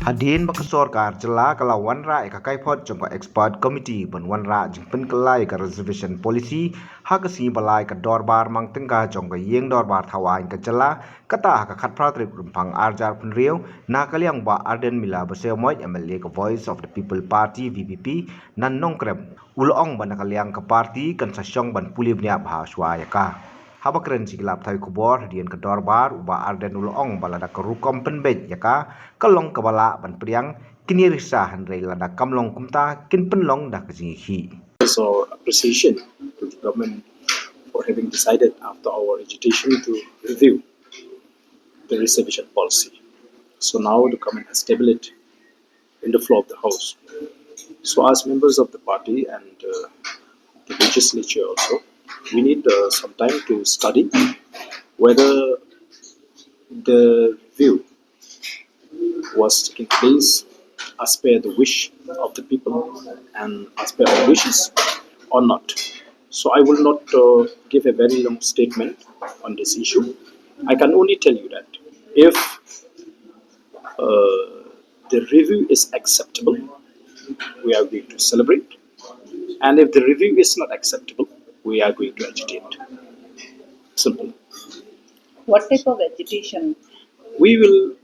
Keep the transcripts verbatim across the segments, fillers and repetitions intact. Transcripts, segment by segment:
Hadien ba ka sorkar jylla ka la wanrah ïa ka kaiphod jong ka expert committee ban wanrah jingpynkylla ïa ka reservation policy, ha ka sngi ba lai ka dorbar mang tyngka jong ka ïing dorbar thaw aiñ ka jylla, kata ha ka khatphra tarik Rymphang arhajar phew hynriew, na ka liang Bah Ardent Miller Basaiawmoit, M L A ka Voice of the People Party, V P P, na Nongkrem, u la ong ba na ka liang ka party kan sa shong ban pule bniah bha shuwa ïa ka. Haba kren sha ki lad pathai khubor hadien ka dorbar, u Bah Ardent u la ong ba lada ka rukom pynbeit ïa ka ka long kaba lah ban pdiang, kin ïa risa, hynrei lada kam long kumta kin pynlong da ka jingïakhih. So appreciation to the government for having decided after our agitation to review the reservation policy. So now the government has tabled it in the floor of the House. So as members of the party and uh, the legislature also, we need uh, some time to study whether the review was taking place as per the wish of the people and as per our wishes or not. So I will not uh, give a very long statement on this issue. I can only tell you that if uh, the review is acceptable, we are going to celebrate. And if the review is not acceptable, we are going to agitate. Simple. What type of agitation? We will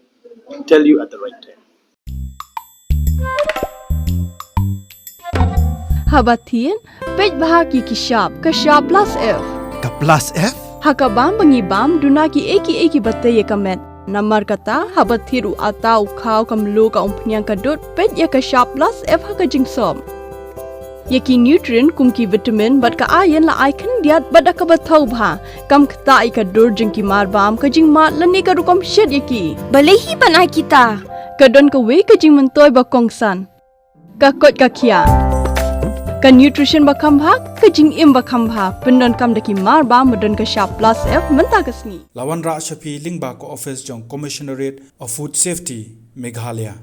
tell you at the right time. Haba thied, peit bha ki ki shap, ka shap plus F. Ka plus F? Ha ka bam ba ngi bam, duna ki ei ki ei ki ba tei ïa ka met. Namar kata, haba thied u atta, u khaw, ka mluh, ka umphniang, ka dud, peit ïa ka shap plus F ha ka jingsop. Ïa ki nutrient kum ki vitamin bad ka iron la ai khyndiat bad da kaba thaw bha. Kam ktah ïa ka dur jong ki marbam, ka jingmad lane ka rukom shet ïa ki. Balei hi ban ai kita? Ka don kawei ka jingmyntoi ba kongsan. Ka koit ka khiah. Ka nutrition ba kham bha, ka jingim ba kham bha. Pyndonkam da ki marbam ba don ka shap plus F mynta ka sngi. La wanrah sha phi lyngba ka office jong Commissionerate of Food Safety, Meghalaya.